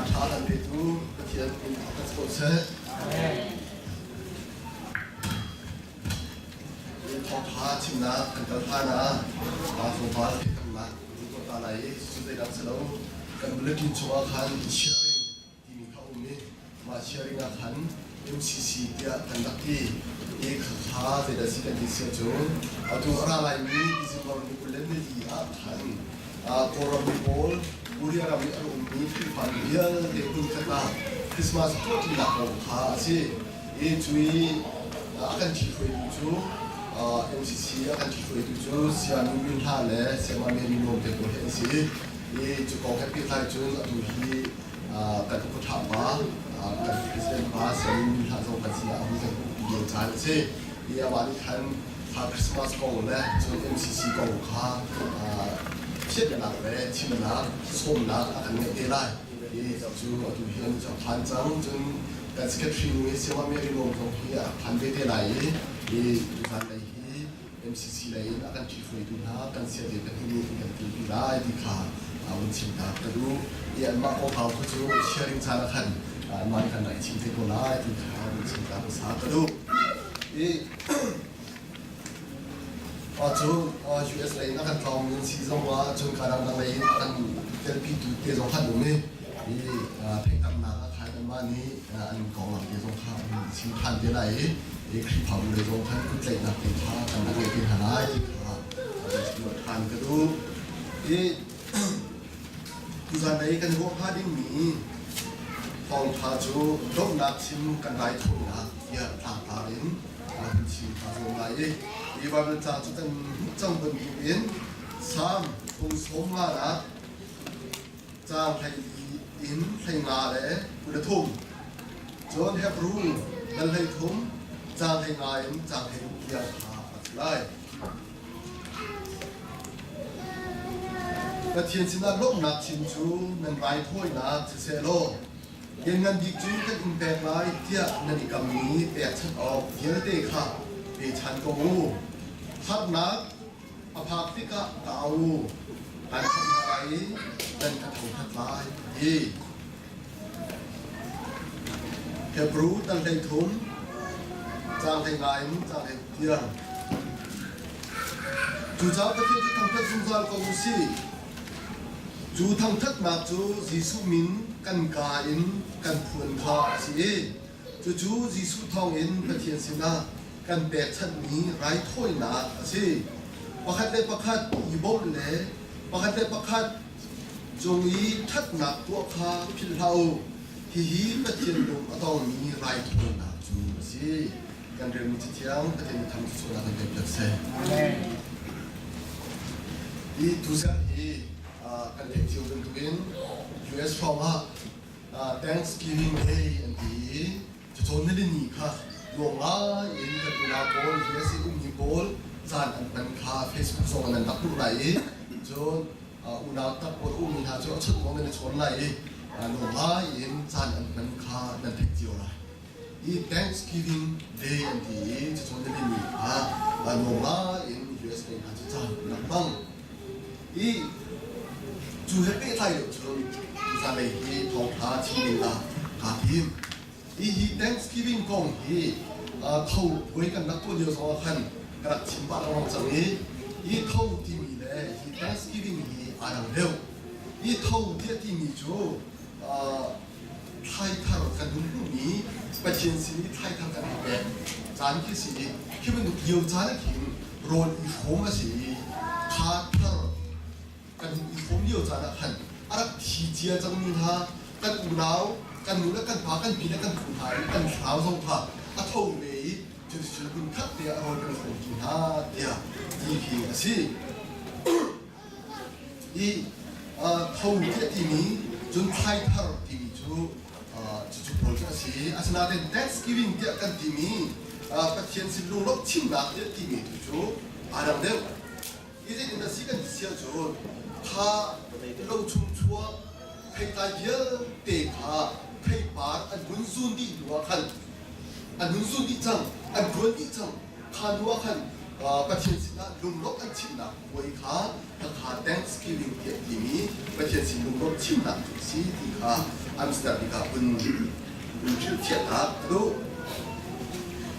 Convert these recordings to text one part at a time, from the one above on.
Caan ṭha kan petu Pathian min thangṭhat ko seh. Thawngṭha chimnak kan kal hlan ah tlawmpal theihternak kan tuah ta lai i cu zeidang si lo kan bulletin chungah khan sharing timi kha a um i mah sharing ah khan MCC tiah kan rak ti i khakha zeidah si kan ti si ahcun atu a ra laimi December ni 24 ah khan Kawlram mi pawl Korea ram i an ummi Khrihfa vialte hmunkhat ah Christmas tuahṭinak kong kha a si. I cui a kan ṭhihruaitu cu MCC a kan ṭhihruaitu cu Siami Min Hla le Siama Mary Nuam te pawl hi an si. I cu kong he pehtlai cun atu hi kan khuaṭha pa kan president pa Siami Min Hla zong kan sinah a hun kan umpi lio caan a si. I amah nih khan kha Christmas kong le cun MCC kong kha phiatnak le chimnak sawmnak a kan ngeih te lai. I cu atu hi an a phan cang. Cun kan secretary nu hi Siama Mary Nuam zong hi a phan ve te lai i hi tuzan lei hi MCC lei in a kan ṭhihruaitu hna kan siate pahnih nih an kan tilpi lai ti kha vun chim ta ka duh. I anmah kongkau kha cu sharing caan ah khan anmah nih kan rak i chim te ko lai ti kha vun chim ta hmasa ka duh. I cu US lei in a kan tlawng min si zong ah cun ka dangdang lei in a kan telpitu te zong khan um i i theihternak ah khan anmah nih an konglam te zong kha an chim ṭhan te lai i i Khrihfabu lei zong khan kuttlaihnak te kha kan rak ngei te hna lai ti kha ruah ṭhan ka duh. I tuzan lei kan ruah hnga dingmi thawngṭha cu donghnak chim kan raithawinak tiah tlangtar in kan chim hna zawn lai i hi Baibal ca cu kan hmuh cang bantukin Salm phung sawm nga nak Caang 14 in 15 le 23. Cun Hebru dal 13 caang 15 in caang 16 tiang kha a si lai. Pathian sinah lawmhnak chim cu nan raithawinak siseh law lianngan bik cu kan in pek lai tiah nan i kammi pekchanh awk vialte kha pechan ko u. Harnak A phak tikah ka au, kan khamh hna lai i nan ka thangṭhat lai, a ti. Hebru dal 13, caang 15 in caang 16 tiang. Cucaah Pathian cu thangṭhat zungzal ko u sih. Cu thangṭhatnak cu Jesuh min kan kaa in kan phuan kha a si i cucu Jesuh thawngin Pathian sinah kan pekchanhmi raithawinak a si. Pakhat le pakhat i bawmh le pakhat le pakhat cung i ṭhatnak tuah kha philh hlah u. Hihi Pathian lung a tongmi raithawinak cu a si. Kan relmi Cathiang Pathian nih tham sualnak kan pek seh. Amen. Hi tuzarh hi kan theih cio bantukin US hrawng ah Thanksgiving Day an ti i Cucawn nilini kha nuam ngai in kan unau pawl USA ummi pawl caan an hman kha Facebook zong in an rak duh lai i cun unau tak pawl ummi hna cu a chawnh zong nan i chawn lai i nuam ngai in caan an hman kha nan theih cio lai. I Thanksgiving Day an ti i cucawn nilini kha nuam ngai in USA hna cu caan an rak hmang. I cu he pehtlai deuh cun tuzanlei hi thawngṭha chim ding ah kaa tim. Hihi Thanksgiving kong hi tho puai kan rak tuah lio zong ah khan ka rak chim pah lengmang cang i hi tho timi le hi Thanksgiving hi aa dang deuh. Hi tho tiah timi cu thlaithar kan hun hmuhmi Pathian sin i thlaithar kan i pek caan khi si i khi bantuk lio caan ah khin rawl i hrawm a si i kha thar kan hun i hrawm lio caan ah khan a rak thi cia cangmi hna kan unau kan nu le kan pa kan pi le kan pu hna i kan thlau zong kha a tho ve i cuticun hmun khat te ah rawl kan i hrawm ṭi hna tiah ti khi a si. I tho tiah timi cun thlaithar timi cu cucu pawl cu a si. Asinain Thanksgiving tiah kan timi Pathian sin lunglawmh chimnak tiah timi tu cu aa dang deuh. Hi zeitin dah si kan ti si ahcun kha lo chung chuak theitlai vialte kha theipar an hun zun dih hnu ah khan an hun zun dih cang, an ṭuan dih cang. Kha hnu ah khan Pathian sinah lunglawmh an chimnak puai kha khakha Thanksgiving tiah timi Pathian sin lunglawmh chimnak cu a si ti kha Amsterdam ti kha hun hun hrilhfiahnak a duh.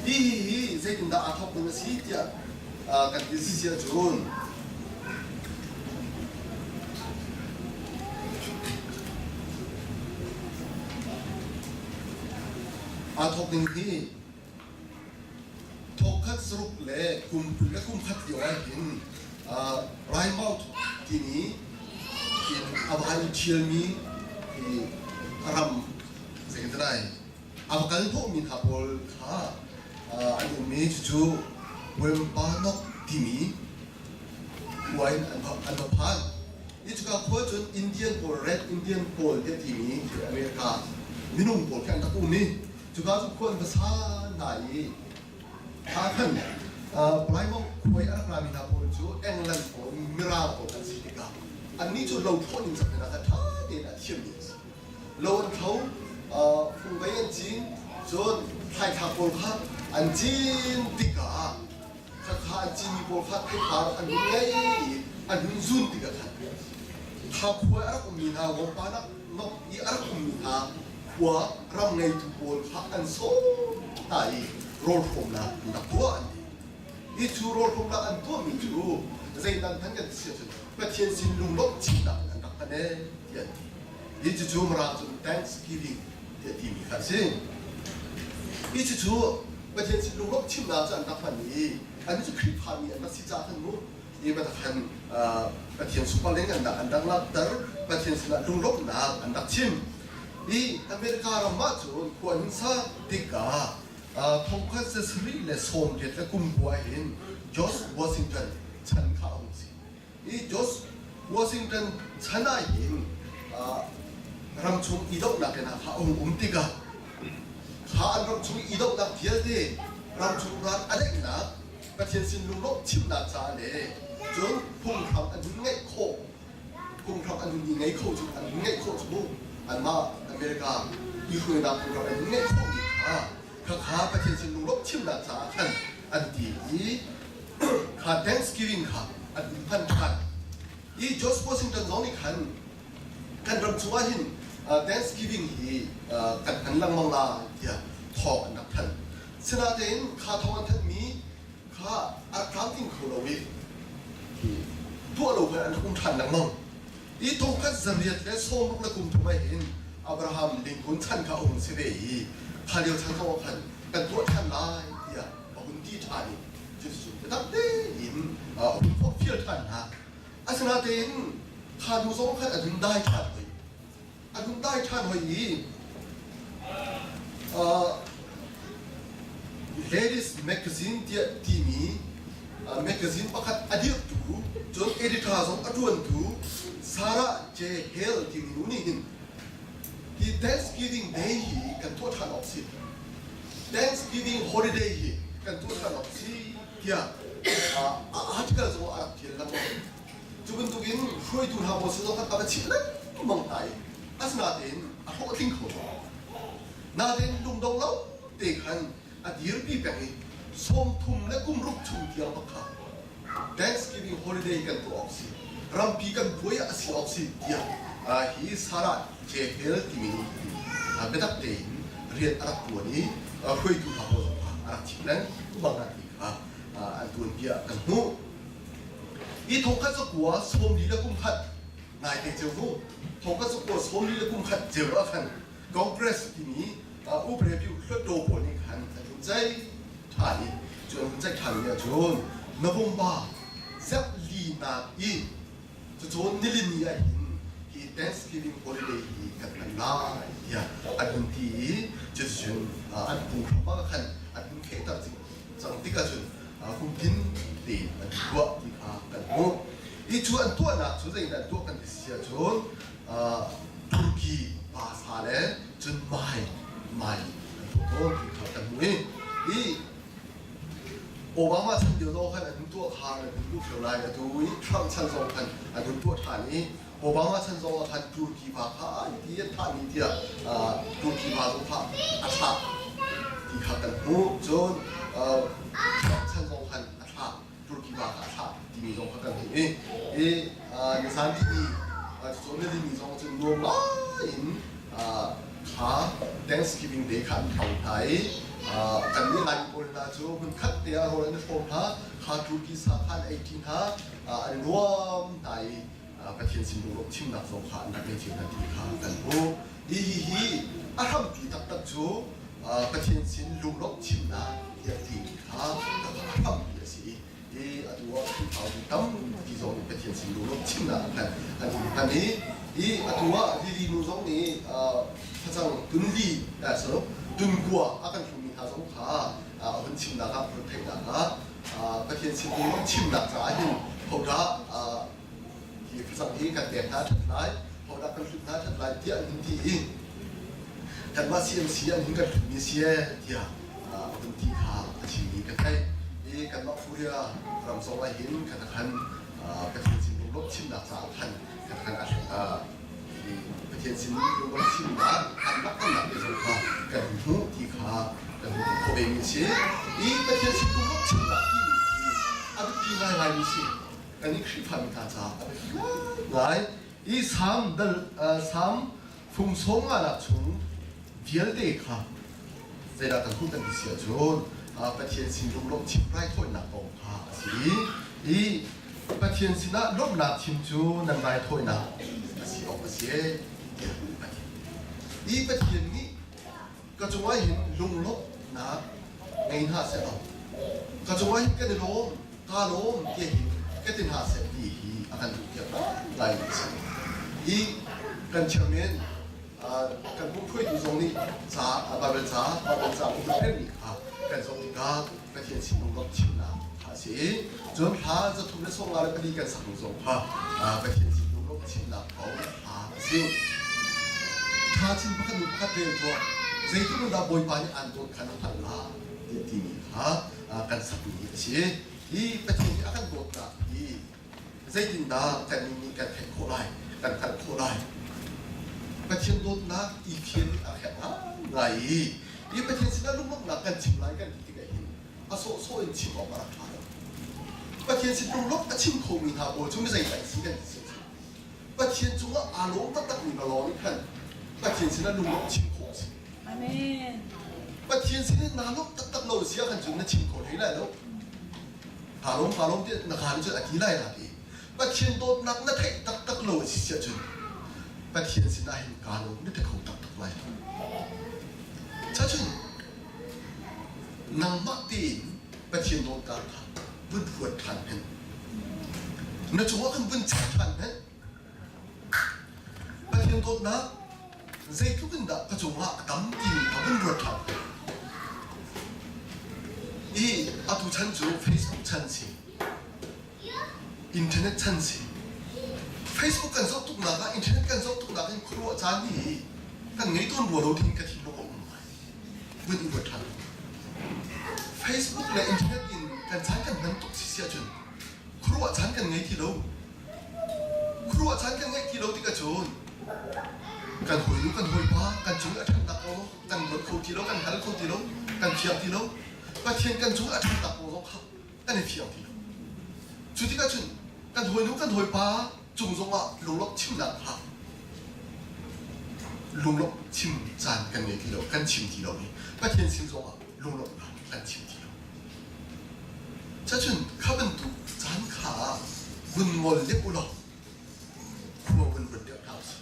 Hi hi zeitindah aa thawk ning a si tiah kan ti si ahcun aa thawk ning hi thawkkhat saruk le kum 20 le kum khat lio ah hin Raimouth timi in a va i ṭhialmi ram zeitin a va kal hnawhmi hna pawl kha an um i cucu Wempanok timi khua in an va phan. Hi cuka khua cun Indian pawl Red Indian pawl tiah timi America minung pawl khi an rak um i cuka cu khua an va sa hna i kha khan Plymouth khua i a rak rami hna pawl cu England pawl Mirang pawl an si tikah annih cu lo thlawh ning cang hna kha ṭha tein a thiammi an si. Lo an thlo, fungvei an cin, cun thlaithlak pawl kha an cin tikah khakha an cinmi pawl kha theipar an hun ngei i an hun zun tikah khan kha khua a rak ummi hna vompa nak nok i a rak ummi hna khua ram ngeitu pawl kha an sawm hna i rawlhrawmnak an rak tuah an ti. Hi cu rawlhrawmnak an tuahmi cu zeidan hmanh kan si ahcun Pathian sin lunglawmh chinnak in an rak hman ee tiah an ti. Hi cucu Mirang cun Thanksgiving tiah timi kha a si. Hi cucu Pathian sin lunglawmh chimnak cu an rak hman i an cu Khrihfami an rak si caah khan mu i khan Pathian sunparning an rak an rak langhter Pathian sinah lunglawmhnak an rak chim. I America ram ah cun khua an sa tikah thongkhat sarih le 80 le kum kua hin George Washington chan kha a hung si. Hi George Washington chan ah hin ramchung idohnak in a hung um tikah kha an ramchung idohnak vialte ramchung ral a daihnak Pathian sin lunglawmh chimnak caah le cun phunghram an hun ngeih khawh phunghram an hun i ngei kho cu an hun ngeih khawh cu anmah America i hruainak phunghram an hun ngeih khawhmi kha khakha Pathian sin lunglawmh chimnak caah khan an ti i kha Thanksgiving kha an hun hman ṭhan. Hi George Washington zong nih khan kan ram chungah hin Thanksgiving hi kan hman lengmang lai tiah thawng an rak thanh. Sinain kha thawng an thanhmi kha a rak tlamtling kho lo i tuah lo khan an rak um ṭhan lengmang. Hi thongkhat 860 le kum thum ah hin Abraham Lincoln chan kha a hung si ve i kha lio chan zong ah khan kan tuah ṭhan lai tiah a hun ti ṭhan i cuticun biatak tein a hun forhfial ṭhan hna. Asinain kha hnu zong khan a hun dai ṭhan hoi. A hun dai ṭhan hoi i Ladies Magazine tiah timi magazine pakhat a dirhtu cun editor zong a ṭuantu Sarah J. Hale timi nu nih hin hi Thanksgiving Day hi kan tuah ṭhan awk si. Thanksgiving holiday hi kan tuah ṭhan awk si tiah article zong a rak ṭial lengmang. Cu bantukin hruaitu hna pawl sin zong khan a va chimh lengmang hna i asinain a hlawhtling kho lo. Nain lungdong lo te khan a dirpi peng i 30 le kum ruk chung tiang bak kha Thanksgiving holiday kan tuah awk si, rampi kan buai ah a si awk si tiah hi Sarah J. Hill timi biatak tein rian a rak ṭuan i hruaitu hna pawl zong kha a rak chim lengmang hna ti kha an tuanbia kan hmuh. Hi thongkhat zakua 40 le kum khat naite ceu mu thongkhat zakua 40 le kum khat ceu ah khan Congress timi upre pyu hluttaw pawl nih khan an hun ceih ṭhan i cu an hun ceih ṭhan mi ahcun November zarh linak i cucun nilini ah hin hi Thanksgiving holiday hi kan hman lai tiah an hun ti i cuticun an phunghram ah khan an hun fehter cang tik ahcun kumtin tein an tuah ti kha kan hmuh. Hi cu an tuahnak cu zeidah an tuah kan ti si ahcun Turkey pa le cun mai mai an tuah tawn ti kha kan hmuh i hi Obama chan lio zong khan an hun tuah kha an hun duh ṭheo lai atu i Trump chan zong khan an hun tuah ṭhan i Obama chan zong ah khan Turkey pa kha an ti an thahmi tiah Turkey pa zong kha a thlah ti kha kan hmuh cun Trump chan zong khan a thlah Turkey pa kha a thlah timi zong kha kan hmuh i i nizan timi cucu na dimi zong cu nuam ngai in Kha Thanksgiving Day kha an hmang hna i kannih Laimi pawl hna cu hmunkhat te ah rawl an i hrawm hna. Kha turkey sa kha an ei ṭi hna, an i nuam hna i Pathian sin lunglawmh chimnak zong kha an rak ngei cio hna ti kha kan hmuh. Hi hihi a hrampi taktak cu Pathian sin lunglawmh chimnak tiah timi kha a hrampi a si i i atu ah Khrihfabu tampi zong nih Pathian sin lunglawmh chimnak ah khan an hun hman i i atu ah Lily nu zong nih facang tunli sorry tunkua a kan hlumi hna zong kha a hun chimnak ah hun theihnak ah Pathian sin lunglawmh chimnak caah hin hodah hi facang hi kan pek hna ṭhat lai hodah kan hlut hna ṭhat lai tiah an hun ti i kanmah CMC an hun kan hlutmi si ee tiah a hun ti kha a chimmi ka theih i kanmah Furia ram zong ah hin kha khan Pathian sin lunglawmh chimnak caah khan kha khan Pathian sin lunglawmh chimnak an rak kan te zong kha kan hun hmuh ti kha kan hun hmuh khawh vemi a si i Pathian sin lunglawmh chimnak timi hi a biapi ngaingaimi si. Kan i Khrihfami hna caah a biapi ngaingai. I Salm dal Salm fung sawm nganak chung vialte kha zeidah kan hmuh kan ti si ahcun Pathian sin lunglawmh chim raithawinak kong kha a si i Pathian sinah lawmhnak chim cu nan raithawinak a si awk a si tiah a ti. I Pathian nih ka cungah hin lunglawmhnak ngei hna seh law ka cungah hin kan i lawm kaa lawm ti hi ka ti hna seh ti hi a kan duh piak ngai a si. Hi kan chairman kan pumhruaitu zong nih ca Bible ca Bible ca um mi kha kan zoh tikah Pathian sin lungdongh chimnak kha a si i cun thla 354 kan sak zong kha Pathian sin lungdongh chimnak kong kha a si. Tha chin pakhat nu pakhat rel tuah zeitluk in dah Bawipa nih aan dawt kha na hngalh la tiah timi kha kan sakmi a si. Hi Pathian nih a kan dawtnak hi zeitindah kannih nih kan theih khawh lai, kan hngalh khawh lai? Pathian dawtnak i fian a herh ngai i hi Pathian sinah lunglawmhnak kan chim lai kan ti tikah hin a sawhsawh in chim awk a rak ṭha lo. Pathian sin lunglawmh a chim khomi hna pawl cu mizei dah si kan ti si Pathian cungah aa lawm taktakmi va lawng nih khan Pathian sinah lunglawmh chim khawh a si. Amen. Pathian sin in naa lawmh taktak lo si ahkhan cun na chim kho hlei lai lo. Kaa lawm kaa lawm tiah na kaa nih cun a ti lai na ti. Pathian dawtnak na theih taktak lo a si si ahcun Pathian sinah hin kaa lawm na ti kho taktak lai lo. Cacun nangmah tein Pathian dawtnak kha vun ruat ṭhan hen. Na cungah khan vun chim ṭhan hen. Pathian dawtnak zeitluk in dah ka cungah a tam timi kha vun ruat ṭhan. I atu chan cu Facebook chan si, internet chan si. Facebook kan zoh tuknak ah internet kan zoh tuknak in khuaruah caan hi kan ngei tawn rua lo thin ka thinlung a um ngai. Vun i ruat ṭhan. Facebook le internet in kan caan kan hman tuk si si ahcun khuaruah caan kan ngei ti lo. Khuaruah caan kan ngeih ti lo tikah cun kan hawinu kan hawipa kan cung i a ṭhatnak kong kan ruat kho ti lo, kan hngal kho ti lo, kan fiang ti lo. Pathian kan cung i a ṭhatnak kong zong kha kan i fiang ti lo. Cu tikah cun kan hawinu kan hawipa cung zongah lunglawmh chimnak kha lunglawmh chim caan kan ngei ti lo, kan chim ti lo i Pathian sin zongah lunglawmhnak kan chim ti lo. Cacun kha bantuk caan kha vun ngol deuh u law khua vun ruat deuh hna usih.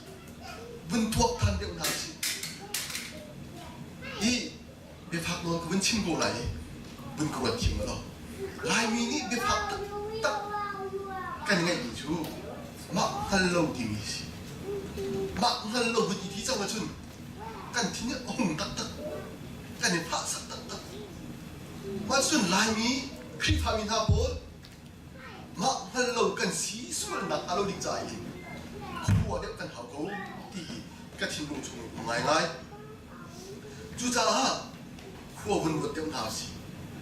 Vun tuaktan deuh hna usih. I biafak nawn ka vun chim ko lai i vun ka ruat thiam law. Laimi nih biafak taktak kan ngeihmi cu mah hngal lo timi a si. Mah hngal lo vun i ti cang ahcun kan thin a hung taktak. Kan i phahsak taktak. Mah cun Laimi Khrihfami hna pawl mah hngal lo kan si sualnak a lo ding caah hin khuaruah deuh kan hau ko ti hi ka thinlung chung in um ngaingai. Cucaah khua vun ruat deuh hna usih.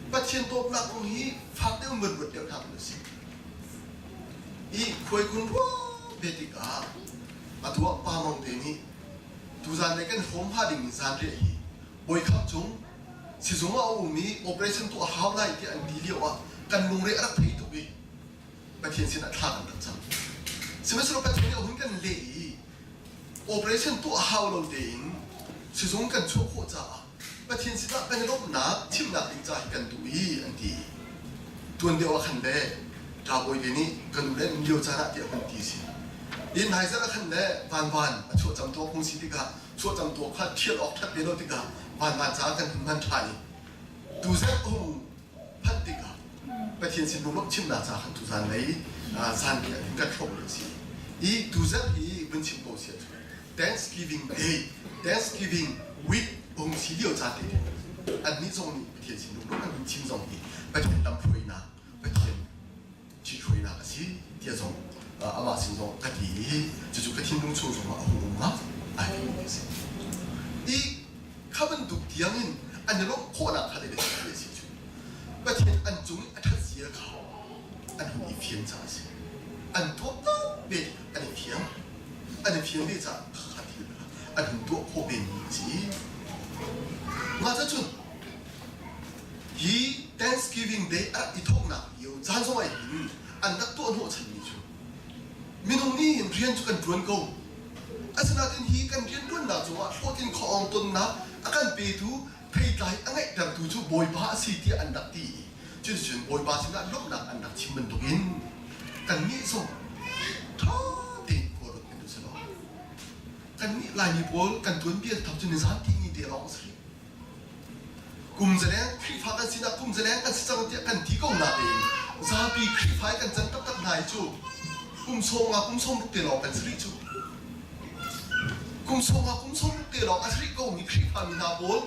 Pathian dawtnak kong hi fak deuh in vun ruat deuh hna usih. I khuai kun ruah ve tikah atu ah Pa Mang te nih tuzan lei kan hrawm hnga dingmi zanriah hi bawi khamh cung sizung ah a um i operation tuah a hau lai tiah an ti lio ah kan lungre a rak thei tuk i Pathian sinah thla kan rak cam. Sihmanhsehlaw Pathian nih a hun kan leh i. Operation tuah hau lo tein sizung kan chuah khawh caah Pathian sinah kan i lawmhnak chimnak ding ca hi kan duh i an ti. Tuan deuh ah khan le ṭabawi te nih kan u le an um lio caan ah tiah hun ti si. In nai zarh ah khan le vanvan a chuahcam tuak hung si tikah chuahcam tuak kha ṭhial awk ṭhat ve lo tikah vanvan caah kan hun hman ṭhan i tuzarh a hung phanh tikah Pathian sin lunglawmh chimnak ca khan tuzan lei zan hi an kan hrawm lio si. I tuzarh hi vun chim ko si ahcun Thanksgiving Day, Thanksgiving Week hung si lio ca te annih zong nih Pathian sin lunglawmh an hun chim zong hi Pathian lamhruainak, Pathian ṭhithruainak a si tiah zong amah sin zong ka ti i cucu ka thinlung chung zongah a hung um nga ai timi a si. I kha bantuk tiangin an i lawmh khawhnak kha le a si cu Pathian an cung i a ṭhat zia kha an hun i fian caah a si. An tuah ve an i fiang. An i fian ve caah kha thil kha an hun tuah khawh ve mi a si. Mah cun Hi Thanksgiving Day a rak i thawknak lio caan zong ah hin an rak tuah hnawhchanmi cu minung nih hin rian cu kan ṭuan ko. Asinain hi kan rianṭuannak cungah hlawhtlin khuaawng tonnak a kan petu theitlai a ngeihtertu cu Bawipa a si tiah an rak ti i cuticun Bawipa sinah lawmhnak an rak chim bantukin kannih zong ṭha tein khua ruat hmanh usih law kannih Laimi pawl kan tuanbia thap cu nizan tihni te lawng a si rih. Kum zaleng Khrihfa kan sinah kum zaleng kan si cang tiah kan ti ko nain zapi Khrihfa i kan can taktak hna hi cu kum sawm nga kum sawm ruk te lawng kan si rih cu. Kum sawm nga kum sawm ruk te lawng a si rih komi Khrihfa mi hna pawl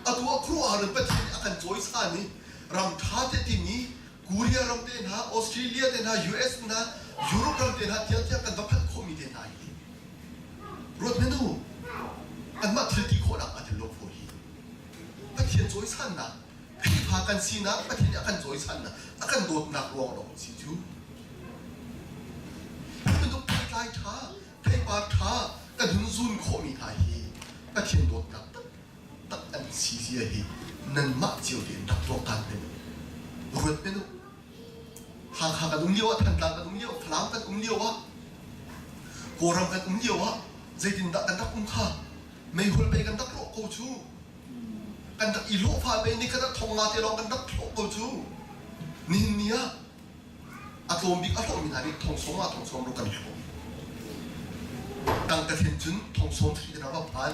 atu ah khuaruahhar in Pathian nih a kan cawisan i ram ṭha te timi Korea ram te hna, Australia te hna, US hna, Europe ram te hna tiang tiang kan va phanh khawhmi te hna hi Ruat hmanh u, anmah thil ti khawhnak aa tel lo fawi hi. Pathian cawisannak, Khrihfa kan sinak, Pathian nih a kan cawisannak, a kan dawtnak ruang lawng si cu. Hi bantuk theitlai ṭha, theipar ṭha kan hun zun khawhmi hna hi Pathian dawtnak taktak an si zia hi nanmah cio tein rak tuaktan hmanh u. Ruat hmanh u. Hakha kan um lio ah, Thantlang kan um lio, Falam kan um lio ah, Kawlram kan um lio ah zeitindah kan rak um kha meihol pei kan rak rawh ko cu. Kan rak i hlawhfa pei ni khat ah thong nga te lawng kan rak hlawh ko cu. Nihin ni ah a tlawm bik a hlawhmi hna nih thong sawm ah thong sawm ro kan hlawh. Tangka thlen cun thong sawm thri te va phan.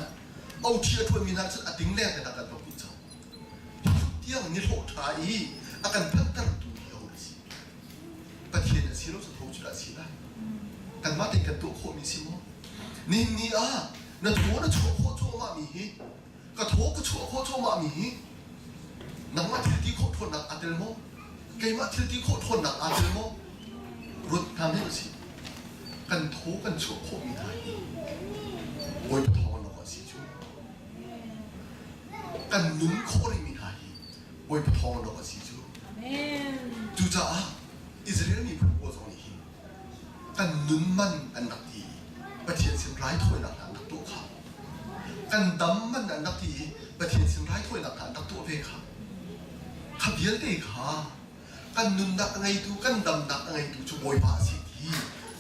Othi a ṭhuanmi hna cun a ting leng te hna kan va hmuh cang. Tiang ni hlawh ṭha i a kan phanhtertu hi aho a si? Pathian a si lo cu tho cu dah a si lai? Kanmah tein kan tuah khawhmi si maw? Nihin ni ah na thaw na chuah khawh cuahmahmi hi ka thaw ka chuah khawh cuahmahmi hi nangmah thil ti khawh ṭhawnnak aa tel maw? Keimah thil ti khawh ṭhawnnak aa tel maw? Ruat hna hmanh usih. Kan thaw kan chuah khawhmi hna hi Bawipa thawng lawng a si cu. Kan nun khawh rihmi hna hi Bawipa thawng lawng a si cu. Cucaah Israel miphun pawl zong nih hin kan nun man an rak ti i Pathian sin raithawinak hna an rak tuah kha. Kan dam man an rak ti i Pathian sin raithawinak hna an rak tuah ve kha. Kha vialte kha kan nunnak a ngeitu, kan damnak a ngeitu cu Bawipa a si ti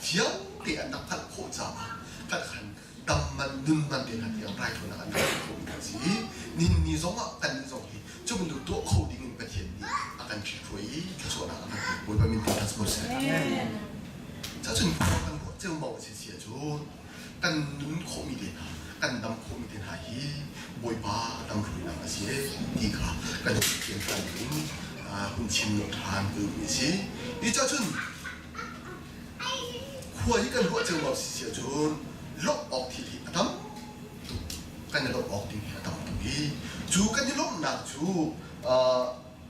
fiang te an rak hngalh khawh caah kan khan dam man nun man te hna tiang raithawinak an rak tuah mi a si. Nihin ni zong ah kannih zong hi cu bantuk tuah kho ding in Pathian nih a kan ṭhithruai i thluachuahnak a kan pek. Bawipa min thangṭhat si ko seh. Cacun khua kan ruah ceumau a si si ahcun kan nun khawhmi te hna, kan dam khawhmi te hna hi Bawipa lamhruainak a si ti kha kan i fian ṭhan ding hun chim ṭhan duhmi a si. Hi cacun Khua hi kan ruah ceumau si si ahcun lawmh awk thil hi a tam tuk. Kan i lawmh awk ding hi a tam tuk i cu kan i lawmhnak cu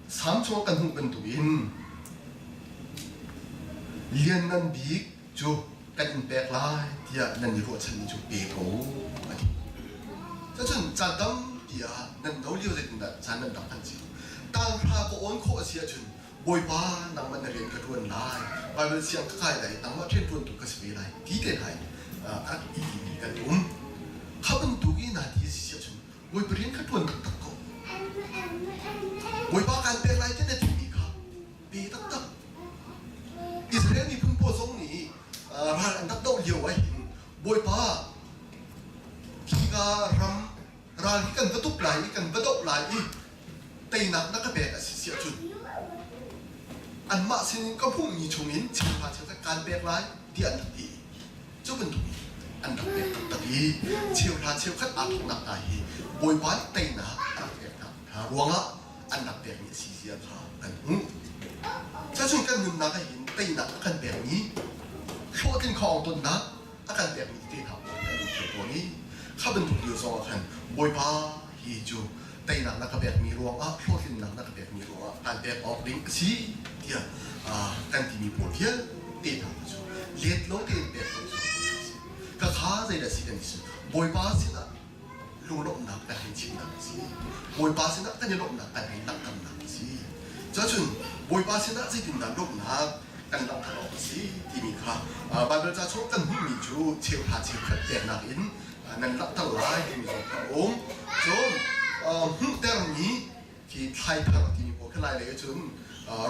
Salm chung kan hmuh bantukin lianngan bik cu kan in pek lai tiah nan i ruahchanmi cu pe ko a ti. Cacun caan tampi ah nan no lio zeitindah caan nan rak hman cio. Tanghra ka awn khawh a si ahcun Bawipa nangmah na rian ka ṭuan lai, Baibal siang ka kai lai, nangmah rianṭuantu ka si ve lai ti te hna in a rak i timi kan um. Kha bantuk i naa ti a si ahcun Bawipa rian kha ṭuan taktak ko. Bawipa kaan pek lai ti na timi kha pe taktak. Israel miphun pawl zong nih ral an rak doh lio ah hin Bawipa Judah ram ral hi kan va tuk lai i kan va doh lai i teinak na ka pek a si si ahcun anmah sinin ka hmuhmi chungin cheuhra cheukhat kaan pek lai tiah an rak ti. Cu bantuk in an rak pek taktak i cheuhra cheukhat aa thawknak hna hi Bawipa nih teinak a rak pek hna hna ruangah an rak pekmi a si zia kha kan hmuh. Cucun kan nunnak ah hin teinak a kan pekmi hlawhtlin khawng tonnak a kan pekmi tete hna pawl kan um ṭheo tawn i kha bantuk lio zongah khan Bawipa hi cu teinak na ka pekmi ruangah hlawhtlinnak na ka pekmi ruangah kan pek awk ding a si tiah kan timi pawl vialte hna cu let lo tein pek lo cu ka kha zeidah si kan ti Bawipa sinah lunglawmhnak kan hei chimnak a si. Bawipa sinah kan i lawmhnak kan hei langhternak a si. Cuacun Bawipa sinah zeitindah lawmhnak kan langhter awk a si timi kha Baibal ca chung kan hmuhmi cu cheuhra cheukhat peknak in nan langhter lai timi zong kha a um. Cun hmuhtermi khi thlaithar timi pawl khi lai lei ahcun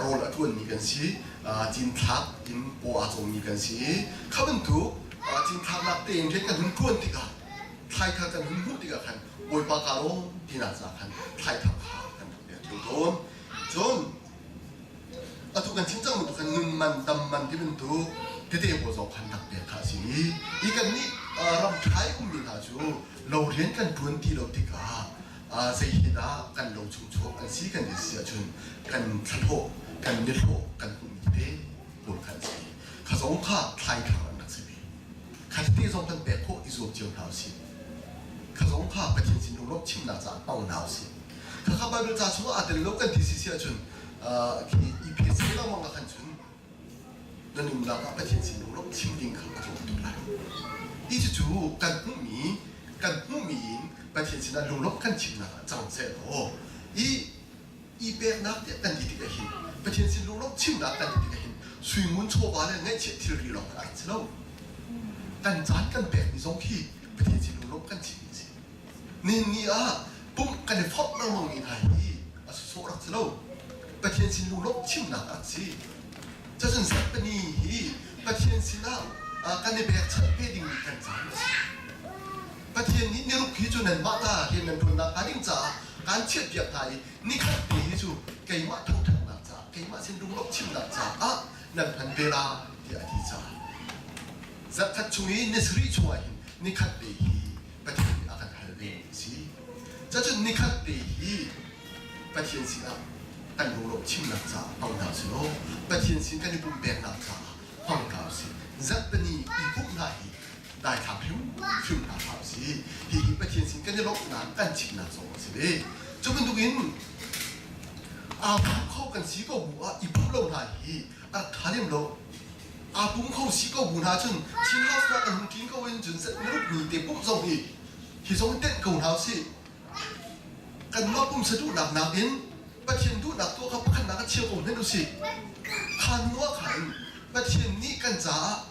rawl a ṭuanmi kan si, cinthlak in paw aa cawmmi kan si i kha bantuk cinthlaknak tein rian kan hun ṭuan tikah thlaithar kan hun hmuh tikah khan Bawipa kaa lawm tinak caah khan thlaithar kha kan rak pek ṭheo tawn. Cun atu kan chim cang bantuk khan nun man dam man ti bantuk tete pawl zong khan rak pek kha a si i i kannih ram ṭha i ummi hna cu lo rian kan ṭuan ti lo tikah zei hi dah kan lo chung chuak an si kan ti si ahcun kan thlahlawh kan nihlawh kan hmuhmi te pawl kha an si. Kha zong kha thlai thar an rak si ve. Kha tete zong kan pek khawh i zuam cio hna usih. Kha zong kha Pathian sin lunglawmh chimnak caah hmang hna usih. Kha kha Bible ca chungah aa tel lo kan ti si si ahcun khi i phe lengmang ah khan cun na nunnak ah Pathian sin lunglawmh chim ding kha a tlawm tuk lai. Hi cucu kan hmuhmi kan hmuhmi in Pathian sinah lunglawmh kan chimnak ah cang seh law i i peknak tiah kan ti tikah hin Pathian sin lunglawmh chimnak kan ti tikah hin suingun chawva le ngaihchiat thilri lawng a rak si lo. Kan caan kan pekmi zong khi Pathian sin lunglawmh kan chimmi a si. Nihin ni ah pumh kan i forh lengmang mi hna hi a sawsawh rak si lo. Pathian sin lunglawmh chimnak a rak si. Cacun Zephani hi Pathian sinah kan i pekchanh ve dingmi kan caan a si. Pathian nih niruk hi cu nanmah ta rian nan ṭuannak hnga ding caah kaan chiatpiak hna i nikhat te hi cu keimah thangṭhatnak caah keimah sin lunglawmh chimnak caah nan hman ve lai tiah a ti caah zarhkhat chung i ni sarih chungah hin nikhat te hi Pathian nih a kan hal ve mi a si. Cacun nikhat te hi Pathian sinah kan lunglawmh chimnak caah hmang hna usih law Pathian sin kan i pumpeknak caah hmang hna usih. Zarhpini i pumh hna hi daithlang hrimhrim hna hlah usih. Hihi Pathian sin kan i lawmhnak kan chimnak zong a si ve. Cu bantukin aa pum kho kan si ko bu ah i pumh lo hna hi a rak ṭha lem lo. Aa pum kho si ko bu hna cun Chin House nak an hung ṭin ko in cun naruk ni te pumh zong hi hi zong tenh ko hna usih. Kanmah pumsa duhnak nakin Pathian duhnak tuah kha pakhatnak ah chia ko hmenh usih. Kha hnu ah khan Pathian nih kan caah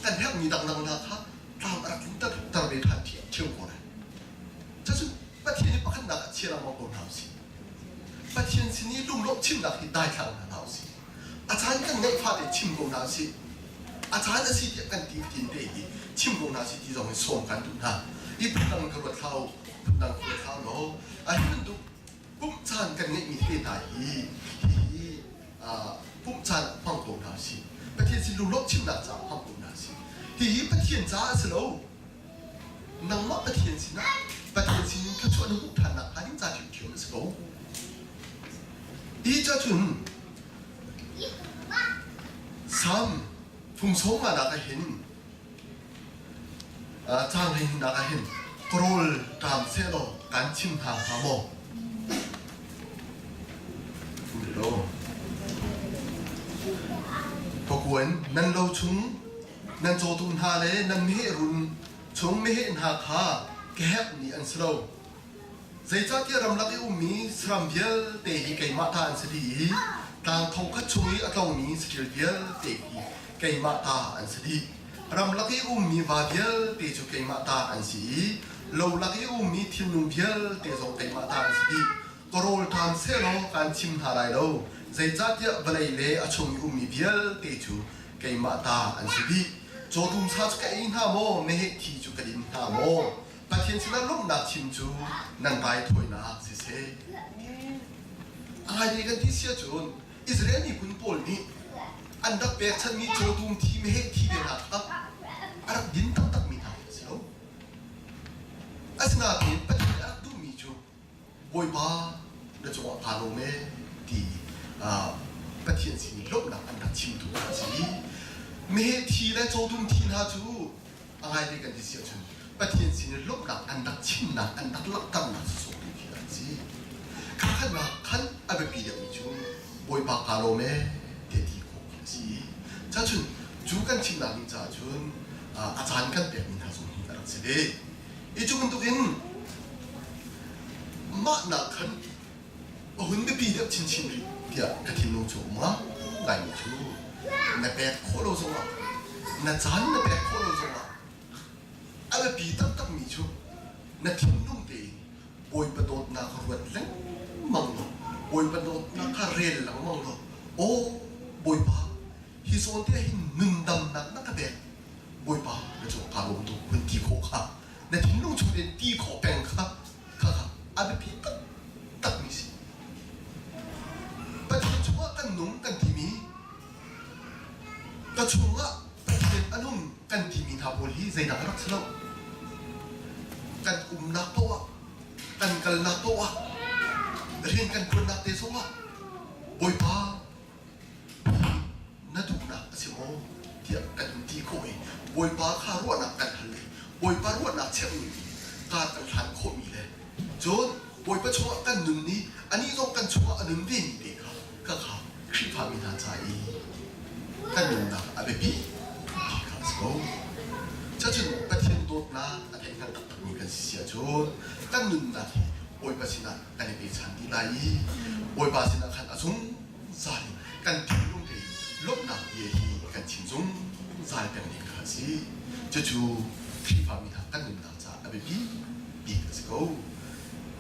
kan herhmi dangdang hna kha tlam a rak tlinter ter ve ṭhan ṭheo ko lai. Cucu Pathian nih pakhatnak ah chia lengmang ko hna usih. Pathian sin i lunglawmh chimnak hi daithlang hna hlah usih. A caan kan ngeih fate chim ko hna usih. A caan a si tiah kan ti tin te hi chim ko hna sih ti zong in sawm kan duh hna. I phundang ka ruat hlah u, phundang ka ruat hlah law, a hi bantuk pumh caan kan ngeihmi te hna hi hihi pumh caan hmang ko hna usih. Pathian sin lunglawmh chimnak caah hmang ko hna usih. Hihi Pathian caah a si lo. Nangmah Pathian sinah Pathian sinin thluachuah na hmuh ṭhannak hnga ding ca ṭhiamṭhiam a si ko. Hi ca cun Salm fung sawm nga nak ah hin caang hleihnih ah hin ka rawl ṭam sehlaw kaan chim hna hnga maw? Pakuan nan lo chung nan cawtum hna le nan meheh run chung meheh hna kha ka herhmi an si lo. Zeicahtiah ramlak i ummi saram vialte hi keimah ta an si dih i tlang thongkhat chung i a tlomi saṭil vialte hi keimah ta an si dih. Ramlak i ummi va vialte cu keimah ta an si i lolak i ummi thilnung vialte zong keimah ta an si dih. Ka rawl ṭam sehlaw kaan chim hna lai lo, zeicahtiah vawlei le a chung i ummi vialte cu keimah ta an si dih. Cawtum sa cu ka ei hnga maw, meheh thi cu ka din hnga maw? Pathian sinah lawmhnak chim cu nan raithawinak siseh. A ngaite kan ti si ahcun Israel miphun pawl nih an rak pekchanhmi cawtum thi meheh thi ve hna kha a rak din taktakmi hna a si lo. Asinain Pathian nih a rak duhmi cu Bawipa na cungah kaa lawm ee ti Pathian sin i lawmhnak an rak chimtu a si. Meheh thi le cawtum thi hna cu a ngaite kan ti si ahcun Pathian sin i lawmhnak an rak chimnak an rak langhternak sawsawh tu khi an si. Kha khan a biapi deuhmi cu Bawipa kaa lawm ee ti ti khawh khi a si. Cacun cu kan chimnak ding caah cun a caan kan pekmi hna zong hi a rak si ve. I cu bantukin mah nak khan a hun biapi deuh chinchin rih tiah ka thinlung cu um a ngaimi cu na pek khawh lo zongah na caan na pek khawh lo zongah a biapi taktakmi cu na thinlung tein Bawipa dawtnak ruat lengmang law Bawipa dawtnak kha rel lengmang law aw Bawipa hi zawn te hin nundamnak na ka pek Bawipa na cung kaa lawm tuk hun ti khawh kha na thinlung chung in ti khawh peng kha kha kha a biapi taktakmi si. Pathian chungah kan nung kan timi ka chungah Pathian a nung kan timi hna pawl hi zeidah a rak si lo. Kan umnak paoh ah kan kalnak paoh ah rian kan ṭuannak te zongah Bawipa na duhnak a si maw tiah kan hun ti khawh i Bawipa kha ruahnak kan hal i Bawipa ruahnak cheuhmi kar kan hlan khawhmi le cun Bawipa chungah kan nun i anih zong kan chungah a nun vemi te kha kha kha Khrihfami hna ca i kan nunnak a biapi ti kha a si ko. Cacun Pathian dawtnak a theihngal taktakmi kan si si ahcun kan nunnak hi Bawipa sinah kan i pechan dih lai i Bawipa sinah khan a zungzal in kan thinlung tein lawmhnak bia hi kan chim zungzal peng ding kha a si. Cucu Khrihfami hna kan nunnak caah a biapi bik a si ko.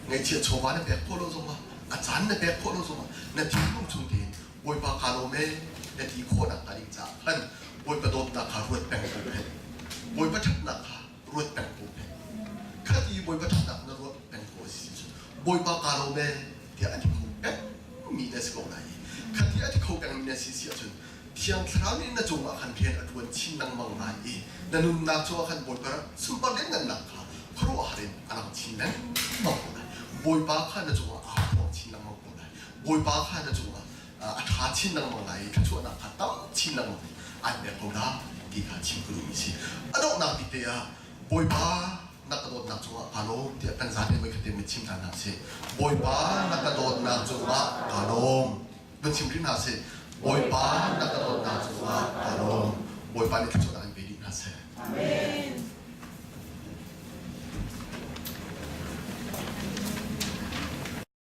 Ngaihchiat chawva na pek khawh lo zongah, a caan na pek khawh lo zongah na thinlung chung tein Bawipa kaa lawm ee na ti khawhnak hnga ding caah khan Bawipa dawtnak kha ruat peng ko phen. Bawipa ṭhatnak kha ruat peng ko phen. Khati Bawipa ṭhatnak na ruat peng ko a si cun Bawipa kaa lawm ee tiah a ti kho pengmi na si ko lai i khati a ti kho pengmi na si si ahcun Thiang Thlarau nih na cungah khan rian a ṭuan chin lengmang lai i na nunnak cungah khan Bawipa sunpar lianngannak kha khuaruahhar in a lang chin lengmang ko lai. Bawipa kha na cungah aa phuang chin lengmang ko lai. Bawipa kha na cungah a ṭha chin lengmang lai i thluachuahnak kha tam chin lengmang in aan pek ko lai ti kha chim ka duhmi a si. A donghnak bik te ah Bawipa na ka dawtnak cungah kaa lawm tiah kan zapi voikhat te mit chim hna hna sih. Bawipa na ka dawtnak cungah kaa lawm. Van chim hrim hna sih. Bawipa na ka dawtnak cungah kaa lawm. Bawipa nih thluachuahnak in pe dih hna seh. Amen.